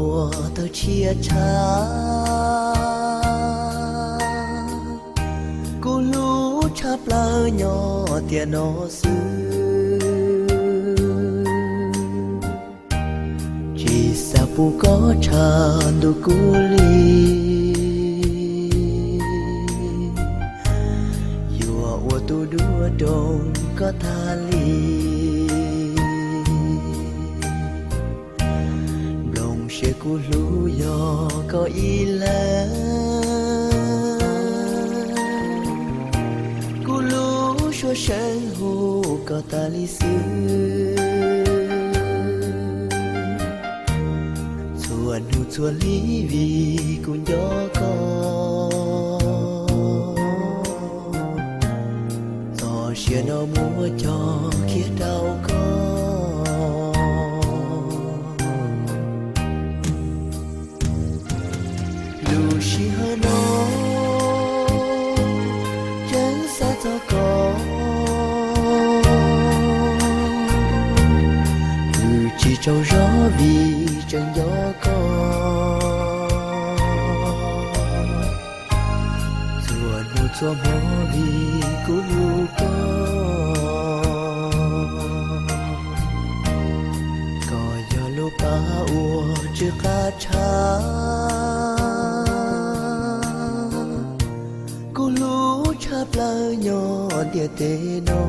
ua tawg tshiab tshaj. Kuv hlub tshaj plaws nyob tiam no xwb, tsis xav pub koj tshav ntuj kuv li. Yuav ua tus duab rau koj tag li. Nplooj siab kuv hlub yog koj ib leeg, kuv lub suab seev hu koj tas li xwb. Txhua hnub txhua hli vim kuv nco koj, txoj sia no muab coj khiav rau koj. Lub sij hawm no tseem xav txog koj, nws tsis tsaug zog vim tseem nco koj. Txhua hnub txhua hmo vim kuv hlub koj, koj yog lub pab uas tsw qab tshaj. Kuv hlub tshaj plaws nyob ntiaj teb no,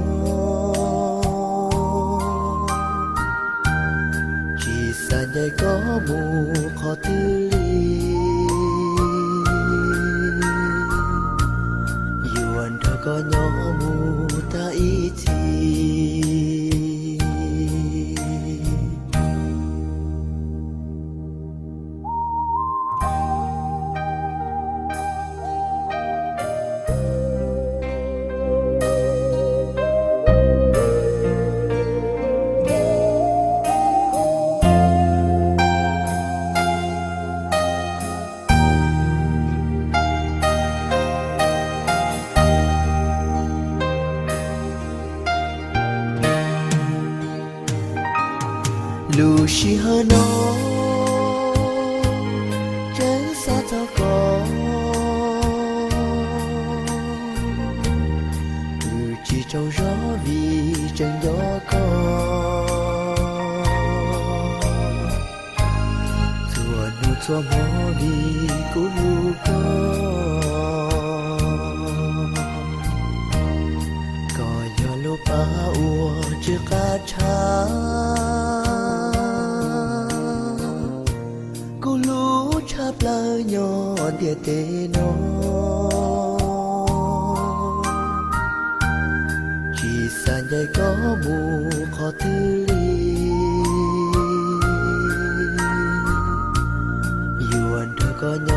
tsis xav ncaim koj mus qhov twg li. Yuav nrog koj nyob mus tag ib txhis. Lub sij hawm no tseem xav txog koj, nws tsis tsaug zog vim tseem nco koj. Txhua hnub txhua hmo vim kuv hlub koj, koj yog lub pab uas tsw qab tshaj. Kuv hlub tshaj plaws nyob ntiaj teb no, tsis xav ncaim koj mus qhov twg li. Yuav nrog koj nyob